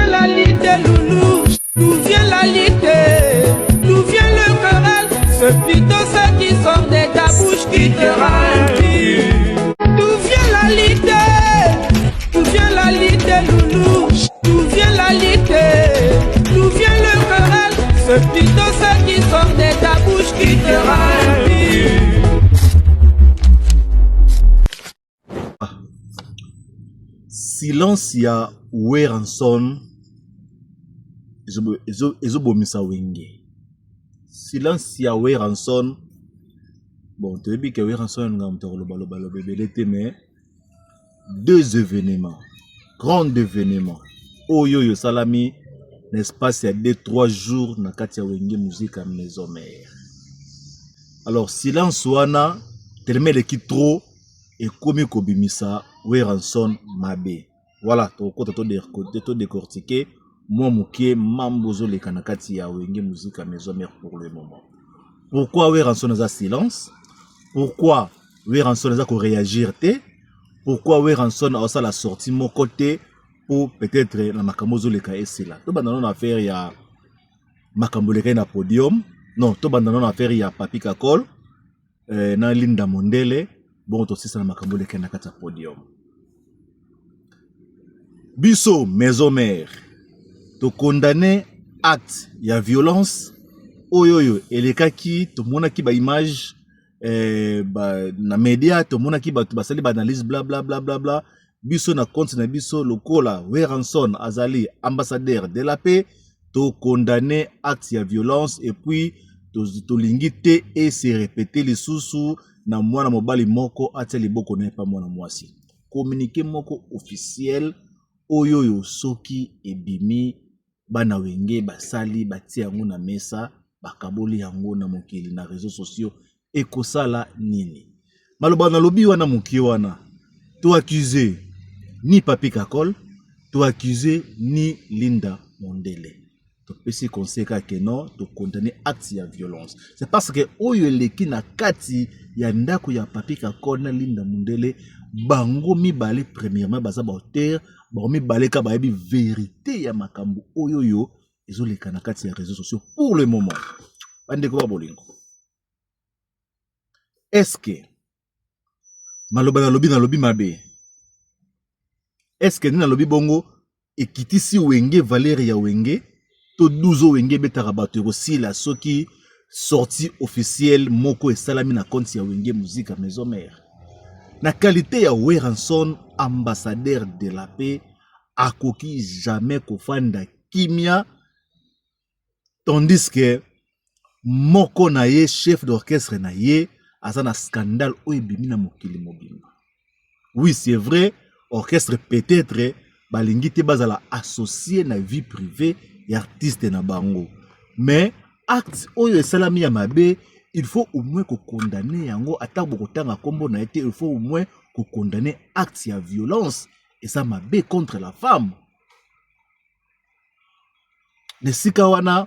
vient la lite, loulou? D'où vient la lite? D'où vient le querelle? C'est plutôt ce qui sort de ta bouche qui te rend impur. D'où vient la lite? D'où vient la lite, loulou? D'où vient la lite? D'où vient le querelle? C'est plutôt ce qui sort de ta bouche qui te rend impur. Silence ya Werrason ezobomisa Wenge. Silence ya Werrason, bon toyebi ke Werrason alingaka moto ya koloba loba ebele te, mais deux événements, grand événement oyo oyo esalami na espace ya 2 3 jours na kati ya Wenge Musica Maison Mère. Alors silence wana tellement eleki trop, ekomi kobimisa Werrason mabe. Voilà, tokokota to décortiquer mwa moke mambo ozoleka na kati ya Wenge Musica Maison Mère pour le moment. Pourquoi Werrason aza silence? Pourquoi Werrason aza koréagir te? Pourquoi Werrason aosala sortie moko te po peut-être na makambo ozoleka esila? Tobanda nano na affaire ya makambo elekaki na podium. Non, tobanda nano na affaire ya Papi Kakol na Linda Mondele, bongo tosisa na makambo elekaki na kati ya podium. Biso Maison Mère tokondane acte ya violence oyo oyo elekaki. Tomonaki baimage na media, tomonaki bato basali baanalyse, bla bla bla bla bla. Biso na compte na biso, lokola Werrason azali ambassadeur de la paix, tokondane acte ya violence et puis tolingi te ese répéter lisusu na mwana mobali moko atia liboko na ye pa mwana mwasi. Communiqué moko officiel oyo oyo soki ebimi, bana Wenge basali, batia yango na mesa, bakaboli yango na mokili na réseaux sociaux, ekosala nini? Maloba nalobi wana mokie wana, to accuse ni Papi Kakol, to accuse ni Linda Mondele. Topesi conseil kaka ke non, tokondane acte ya violence. C'est parce que oyo eleki na kati ya ndako ya Papi Kakol na Linda Mondele, bango mibale premièrement baza baauteur, bango mibale kaka bayebi vérité ya makambo oyo oyo ezoleka na kati ya réseaux sociaux pour le moment. Bandeko ba bolingo, est-ce maloba nalobi, nalobi mabe? Est-ce nde nalobi bongo ekitisi Wenge, valeur ya Wenge to 12 Wenge ebetaka bato ekosila soki sortie officielle moko esalami na compte ya Wenge Musica Maison Mère, na qualité ya Werrason ambassadeur de la paix, akoki jamais kofanda kimia tandis que moko na ye, chef d'orchestre na ye, aza na scandale oyo ebimi na mokili mobimba? Oui, c'est vrai, orchestre peut-être balingi te bazala associé na vie privée ya artiste na bango, mais acte oyo esalami ya mabe, il faut au moins kokondane yango. Ata bokotanga nkombo na ye te, il faut au moins kokondane acte ya violence, eza mabe contre la femme. Na esika wana,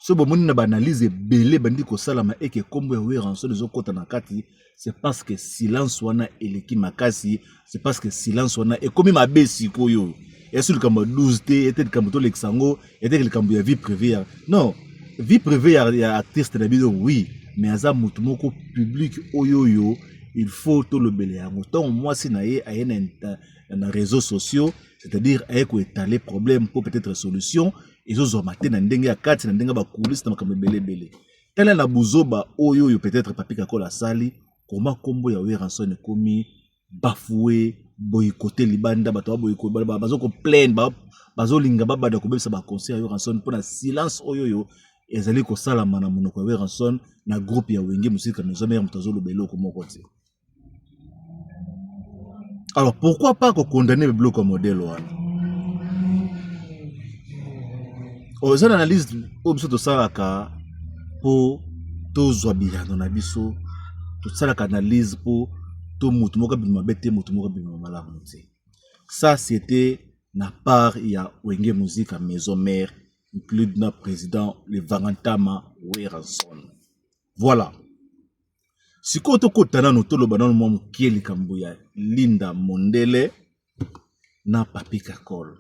so bomoni na baanalyse ebele bandi kosalama eke nkombo ya Werrason ezokɔta na kati, c'est parce que silence wana eleki makasi, c'est parce que silence wana ekomi mabe. Sikoyo esi likambo ya 12 te, ete likambo tolekisa yango, ete likambo ya vie privée ya, non, vie privée ya artiste na bino, oui, mais aza motu moko public oyo oyo il faut tolobela yango. Ntango mwasi na ye aye na réseaux sociaux, c'est-à-dire aye koétaler problème mpo peut-être solution ezozwama te na ndenge ya kati, na ndenge ya bacoulisse, na makambo ebele ebele. Tala na buzoba oyo oyo peut-être Papi Kakola asali, koma nkombo ya Werrason ekomi bafoué boyikote libanda. Bato bazo koplaindre, bazolinga babanda kobebisa baconseil ya Werrason mpona silence oyo oyo ezali kosalama na monoko ya Werrason na groupe ya Wenge Musica Maison Mère. Moto azoloba eloko moko te. Alors pourquoi pas kokondane biloko ya modèle wana? Oyo eza na analyse oyo biso tosalaka mpo tozwa biyano na biso. Tosalaka analyse mpo to motu moko abima mabe te, motu moko abima malamu te. Ça, c'était na part ya Wenge Musica Maison Mère, include na président le Vangantama Werrason. Voilà, sikoyo tokota nano, toloba nano mwa mokie likambo ya Linda Mondele na Papi Kakol.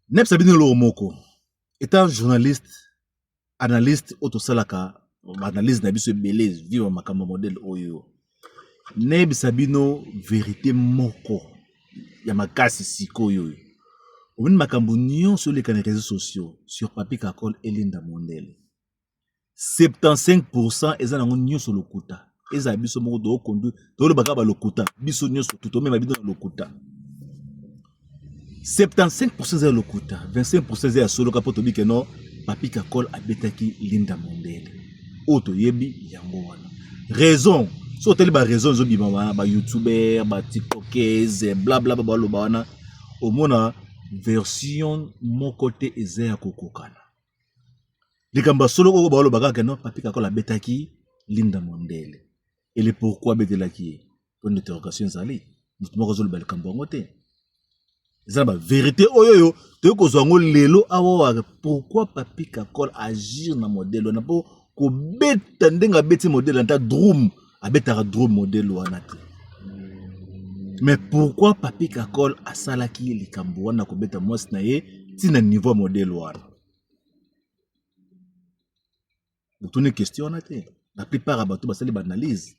Nayebisa bino eloko moko, etant journaliste, analyste oyo tosalaka baanalyse na biso ebele viva makambo ya modele oyo, nayebisa bino verite moko ya makasi sikoyo oyo. Omoni makambo nyonso eleka na réseaux sociaux sur Papy Kakol et Linda Mondele, 75% eza nango nyonso lokuta. Ezala biso moko tokokondu toloba kaka balokuta, biso nyonso tomema bino na lokuta. 75% eza ya lokuta, 25% eza ya solo kaka mpo toyebi ke non, Papy Kakol abetaki Linda Mondele. Oyo toyebi yango wana. Raison, so otali ba raison ezobima wana, ba youtubeur, ba tiktokers, bla bla baloba wana, omona version moko te eza ya kokokana. Likambo ya solo oyo baloba kaka non, Papy Kakol abetaki Linda Mondele. Et le pourquoi abetelaki ye? Point d'interrogation ezali. Moto moko azoloba likambo yango te. Eza na ba vérité oyo oyo toyei kozwa yango lelo awa wa pourquoi Papy Kakol agir na modèle wana, mpo kobeta ndenge abeti modèle ata drum abetaka drum modèle wana te. Mais pourquoi Papy Kakol asalaki likambo wana kobeta mwasi na ye ntina niveau ya modèle wana? Botuni question wana te. La plupart ya bato basali ba analyse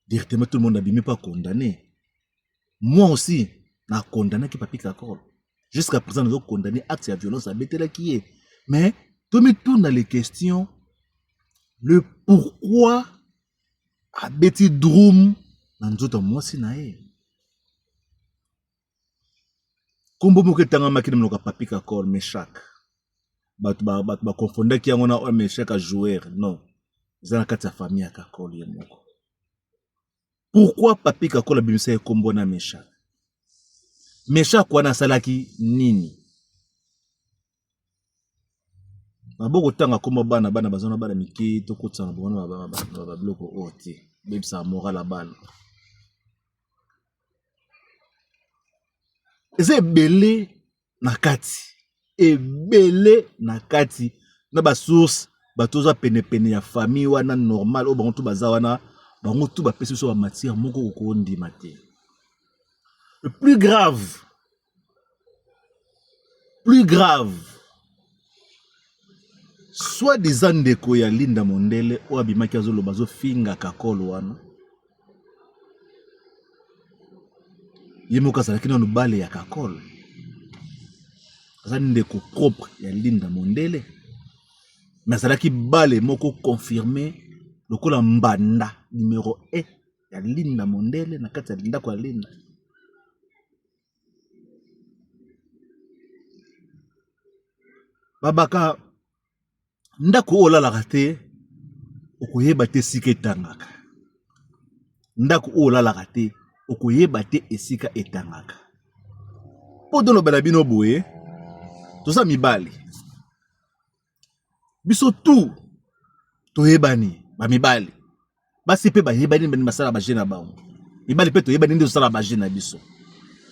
directement, tout le monde abimi mpo acondamné. Moi aussi na condamnaki Papy Kakol. Jusqu'à présent nazo condamné acte ya violence abetelaki ye. Mais tomituna les questions, le pourquoi abeti drum na nzoto ya mwasi na ye. Kombo moko etangamaki na monoko ya Papy Kakol, Meshak. Bato bakonfondaki yango na oyo Meshak a joueur. Non, eza na kati ya famille ya Kakol ye moko. Pourquoi Papy Kakol abimisa ye kombo na Meshak? Meshak wana asalaki nini? Maboko tanga kombo bana, bana baza na bana mike, tokotisa na bango na ba biloko oyo te, bebisaka moral ya bana. Eza ebele na kati, ebele na kati na ba source, bato oza penepene ya famille wana normal oyo bango tu baza wana, bango tu bapesi biso ba matière moko okondima te. Le plus grave, plus grave, soit disant ndeko ya Linda Mondele oyo abimaki azoloba azofinga Kakol wana, ye moko azalaki nanu bale ya Kakol, aza ndeko propre ya Linda Mondele, mais azalaki bale moko confirmé lokola mbanda numéro 1 ya Linda Mondele na kati ya ndako ya Linda. Babaka ndako oyo olalaka te, okoyeba te esika etangaka. Ndako oyo olalaka te, okoyeba te esika etangaka. Mpo tolobela bino boye, toza mibali, biso tu toyebani bamibali, basi mpe bayebani bani basala baje na bango, mibali mpe toyebani nde tosala baje na biso.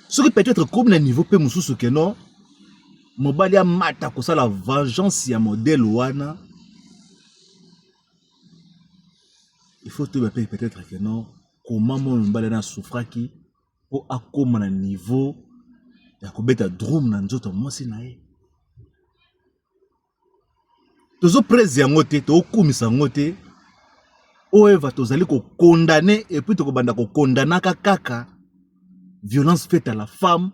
Soki peut-être komi na niveau mpe mosusu ke non, mobali amata kosala vengeance ya modèle wana, il faut toyeba mpe peut-être ke non, comment mwana mobali wana asouffraki mpo akóma na niveau ya kobeta drum na nzoto ya mwasi na ye. Tozo prese yango te, tokokumisa yango te. Oyo eva tozali kokondane, et puis tokobanda kokondanaka kaka violence faite à la femme,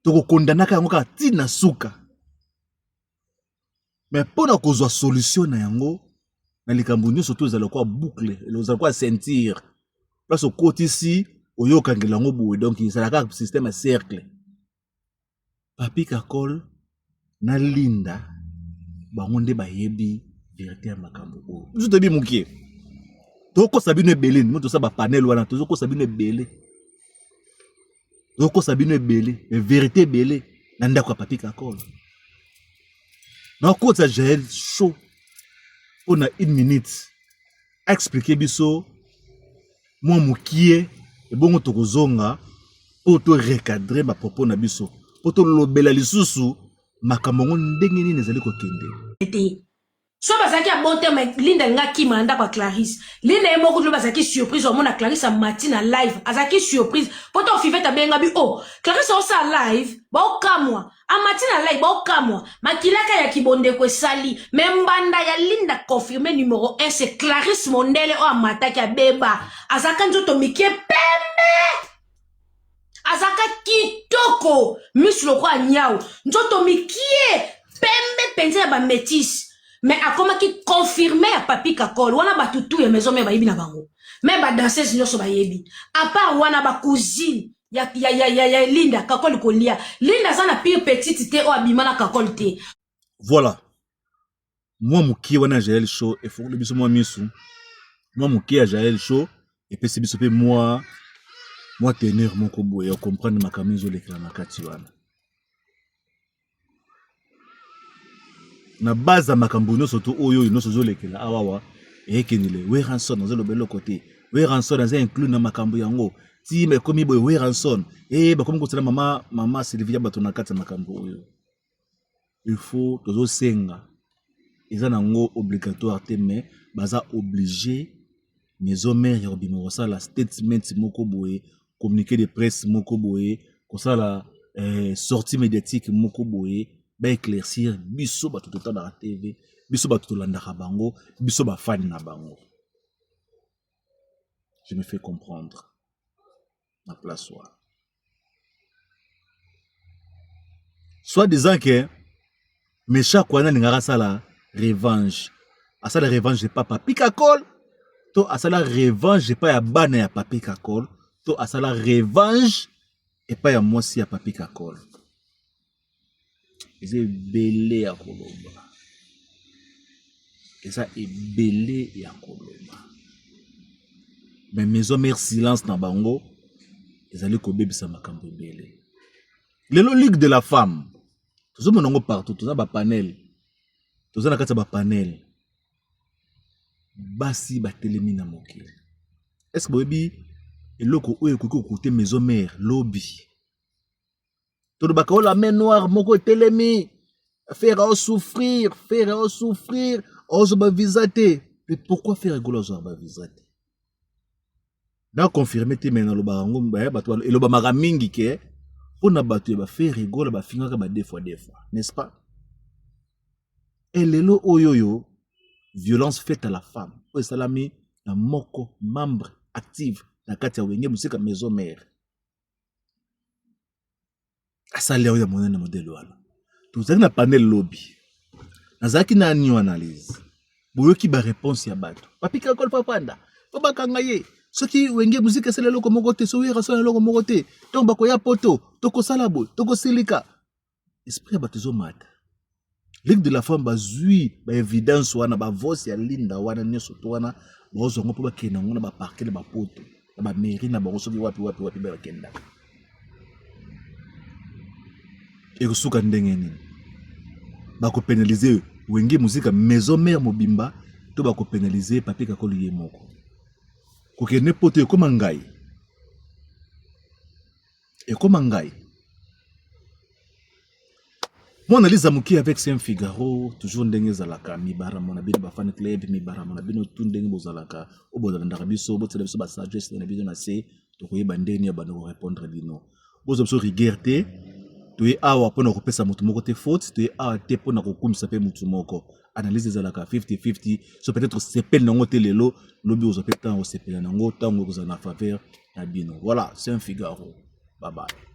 tokokondanaka yango kaka ntina suka. Mais mpona kozwa solution na yango na likambo nyonso to ezala lokola boucle, ezala lokola ceinture, place okotisi oyokangela yango boye, donc ezala kaka système ya cercle. Papy Kakol na Linda bango nde bayebi verite ya makambo oyo. Biso toyebi mokie, tokokosa bino ebele, ndimo tosala ba panel wana, tozokosa bino ebele, tozokosa bino ebele, mais verite ebele na ndako ya Papy Kakol. Nakotisa Jael chaud mpona une minute expliquer biso mwa mokie, ebongo tokozonga mpo to recadrer ba propos na biso, mpo tolobela lisusu makambo yango ndenge nini ezali kokende. Te. So bazalaki ya bon terme, Linda alinga akima na ndako ya Clarisse. Linda ye moko lobi azalaki surprise omona Clarisse amati na live, azalaki surprise po to Fivette abenga bi oh Clarisse osala live, baokamwa amati na live, baokamwa makilaka ya kibondeko esali me mbanda ya Linda confirme numero 1 c'est Clarisse Mondele oyo amataki abeba, azalaka nzoto mike pembe, azalaka kitoko, misu lokola nyau, nzoto mikie pembe mpenza ya bametise, mais akomaki confirme ya Papi Kakol wana. Bato tu ya maison mère bayebi na bango, me badanseuse nyonso bayebi. À part wana, bacousine ya Linda Kakol kolia Linda aza na pire petite te oyo abima na Kakol te. Voilà, mwa mokie wana ya Jael Show efungoli biso mwa misu. Mwa mokie ya Jael Show epesi biso mpe mwa teneur moko boye ya comprendre makambo ezolekela na kati wana. Na base ya makambo nyonso to oyo nyonso ezolekela awawa, eyekendele Werrason azoloba eloko te. Werrason aza inclus na makambo yango ti ekomi boye. Werrason e bakomi kosala mama Sylvia bato na kati ya makambo oyo. Il faut tozosenga, eza nango obligatoire te, mais baza obligé, maison mère ya kobima kosala statement moko boye, communiqué de presse moko boye, kosala sortie médiatique moko boye, baéclaircir biso bato totalaka TV, biso bato tolandaka bango, biso bafani na bango. Je me fais comprendre na place wana? Soit disant que Meshak wana alingaka asala revanche, asala revanche epa Papi Kakol, to asala revanche epai ya bana ya Papi Kakol, to asala revanche epai ya mwasi ya Papi Kakol. Eza ebele ya koloba, eza ebele ya koloba, mais maison mère, silence na bango ezali kobebisa makambo ebele. Lelo Ligue de la femme tozomona yango partout, toza bapanel, toza na kati ya bapanel, basi batelemi na mokili. Est ce boyebi eloko oyo ekoki kokute maison mère lobi? Tolobaka oyo la main noire moko etelemi, Ferre aosouffrir, Ferre aosouffrir, aozwa bavisa te. Mais pourquoi Ferre Gola azwaka bavisa te? Na confirme te, mais nalobaka yango, bato elobamaka mingi ke mpona bato ya baFerre Gola bafingaka ba deux fois deux fois, n'est-ce pas? E lelo oyo violence faite à la femme oyo esalami na moko membre active na kati ya Wenge Mosika maison mère, asali yango ya monene modele wana. Tozalaki na panel lobi, nazalaki na nio analyse, boyoki baréponse ya bato. Papi Kakol papanda po bakanga ye soki Wenge Muzika esala eloko moko te, soki asala eloko moko te, ntango bakoya poto tokosala boye, tokosilika. Esprit ya bato ezomata. Ligue de la femme bazwi baévidence wana, bavoice ya Linda wana nyonso to wana, bazwa yango mpo bakende yango na baparquet na bapoto na bamairie na bango, soki wapi wapi wapi bakendaka. Ekosuka ndenge nini? Bakopénaliser Wenge Muzika maison mère mobimba to bakopénaliser Papi Kakol ye moko? Kokende poto ekóma ngai, ekóma ngai. Mwa analyse moke avec Saint Figaro, toujours ndenge ezalaka. Mibaramo na bino bafan club, mibaramo na bino tu ndenge bozalaka oyo bolandaka biso, botiela biso basagesse na bino na se, tokoyeba ndenge ya bando korépondre bino. Bozwa biso rigueur te, toye awa mpona kopesa motu moko te faute, toye awa te mpona kokumisa mpe motu moko. Analyse ezalaka 50-50. So peut-être osepeli nango te lelo, lobi ozwa mpe ntango osepela nango, ntango ekozala na faveur na bino. Voilà, Saint Figaro, bye bye.